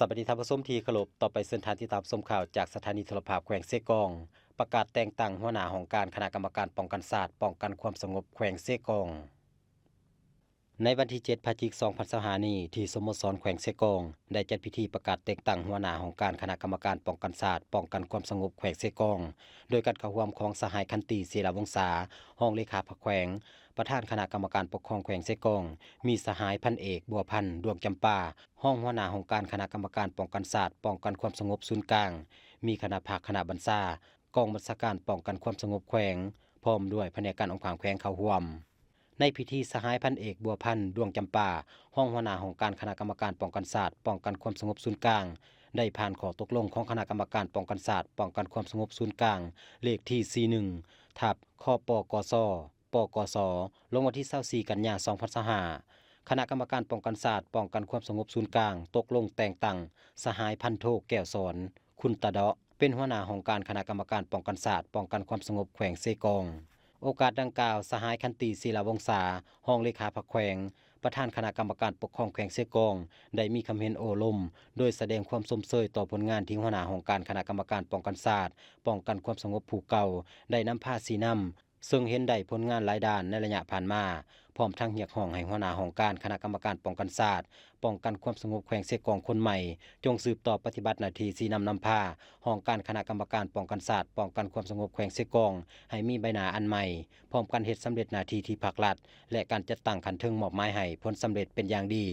ສະບາຍດີທ່ານຜູ້ຊົມທີ່ເຄົາລົບ, ຕໍ່ໄປເຊີນທ່ານຕິດຕາມຊົມຂ່າວຈາກສະຖານີໂທລະພາບແຂວງເຊກອງ. ປະກາດແຕ່ງຕັ້ງຫົວໜ້າຫ້ອງການຄະນະກຳມະການປ້ອງກັນຊາດ ປ້ອງກັນຄວາມສະຫງົບແຂວງເຊກອງ. ໃນວັນທີເຈັດ ພະຈິກ ສອງພັນຊາວຫ້ານີ້ ທີ່ສະໂມສອນແຂວງເຊກອງ ໄດ້ຈັດພິທີປະກາດແຕ່ງຕັ້ງຫົວໜ້າຫ້ອງການຄະນະກຳມະການປ້ອງກັນຊາດ ປ້ອງກັນຄວາມສະຫງົບແຂວງເຊກອງ ໂດຍການເຂົ້າຮ່ວມຂອງສະຫາຍ ຂັນຕີ ສີລະວົງສາ ຮອງເລຂາພັກແຂວງ, ປະທານຄະນະກຳມະການປົກຄອງແຂວງເຊກອງ, ມີສະຫາຍ ພັນເອກ ບົວພັນ ດວງຈຳປາ ຮອງຫົວໜ້າຫ້ອງການຄະນະກຳມະການປ້ອງກັນຊາດ ປ້ອງກັນຄວາມສະຫງົບສູນກາງ, ມີຄະນະພັກຄະນະບັນຊາ ກອງບັນຊາການປ້ອງກັນຄວາມສະຫງົບແຂວງ ພ້ອມດ້ວຍພະແນກການອົງຄາມແຂວງເຂົ້າຮ່ວມ. ໃນພິທີ ສະຫາຍ ພັນເອກ ບົວພັນ ດວງຈຳປາ ຮອງຫົວໜ້າຫ້ອງການຄະນະກຳມະການປ້ອງກັນຊາດ ປ້ອງກັນຄວາມສະຫງົບສູນກາງ ໄດ້ຜ່ານຂໍ້ຕົກລົງຂອງຄະນະກຳມະການປ້ອງກັນຊາດ ປ້ອງກັນຄວາມສະຫງົບສູນກາງ ເລກທີ ສີ່ໜຶ່ງ ທັບ ຄປກສ ປກສ ລົງວັນທີ ຊາວສີ່ ກັນຍາ ສອງພັນຊາວຫ້າ. ຄະນະກຳມະການປ້ອງກັນຊາດ ປ້ອງກັນຄວາມສະຫງົບສູນກາງ ຕົກລົງແຕ່ງຕັ້ງສະຫາຍ ພັນໂທ ແກ້ວສອນ ຄຸນຕາເດາະ ເປັນຫົວໜ້າຫ້ອງການຄະນະກຳມະການປ້ອງກັນຊາດ ປ້ອງກັນຄວາມສະຫງົບແຂວງເຊກອງ. ໂອກາດດັ່ງກ່າວ, ສະຫາຍ ຂັນຕີ ສີລະວົງສາ ຮອງເລຂາພັກແຂວງ, ປະທານຄະນະກຳມະການປົກຄອງແຂວງເຊກອງ ໄດ້ມີຄຳເຫັນໂອ້ລົມ ໂດຍສະແດງຄວາມຊົມເຊີຍຕໍ່ຜົນງານທີ່ຫົວໜ້າຫ້ອງການຄະນະກຳມະການປ້ອງກັນຊາດ ປ້ອງກັນຄວາມສະຫງົບຜູ້ເກົ່າ ໄດ້ນຳພາຊີ້ນຳ ເຊິ່ງເຫັນໄດ້ຜົນງານຫຼາຍດ້ານໃນໄລຍະຜ່ານມາ, ພ້ອມທັງຮຽກຮ້ອງໃຫ້ຫົວໜ້າຫ້ອງການຄະນະກຳມະການປ້ອງກັນຊາດ ປ້ອງກັນຄວາມສະຫງົບແຂວງເຊກອງຄົນໃໝ່ ຈົ່ງສືບຕໍ່ປະຕິບັດໜ້າທີ່ຊີ້ນຳນຳພາຫ້ອງການຄະນະກຳມະການປ້ອງກັນຊາດ ປ້ອງກັນຄວາມສະຫງົບແຂວງເຊກອງ ໃຫ້ມີໃບໜ້າອັນໃໝ່, ພ້ອມກັນເຮັດສຳເລັດໜ້າທີ່ທີ່ພັກລັດ ແລະ ການຈັດຕັ້ງຂັ້ນເທິງມອບໝາຍໃຫ້ຜົນສຳເລັດເປັນຢ່າງດີ.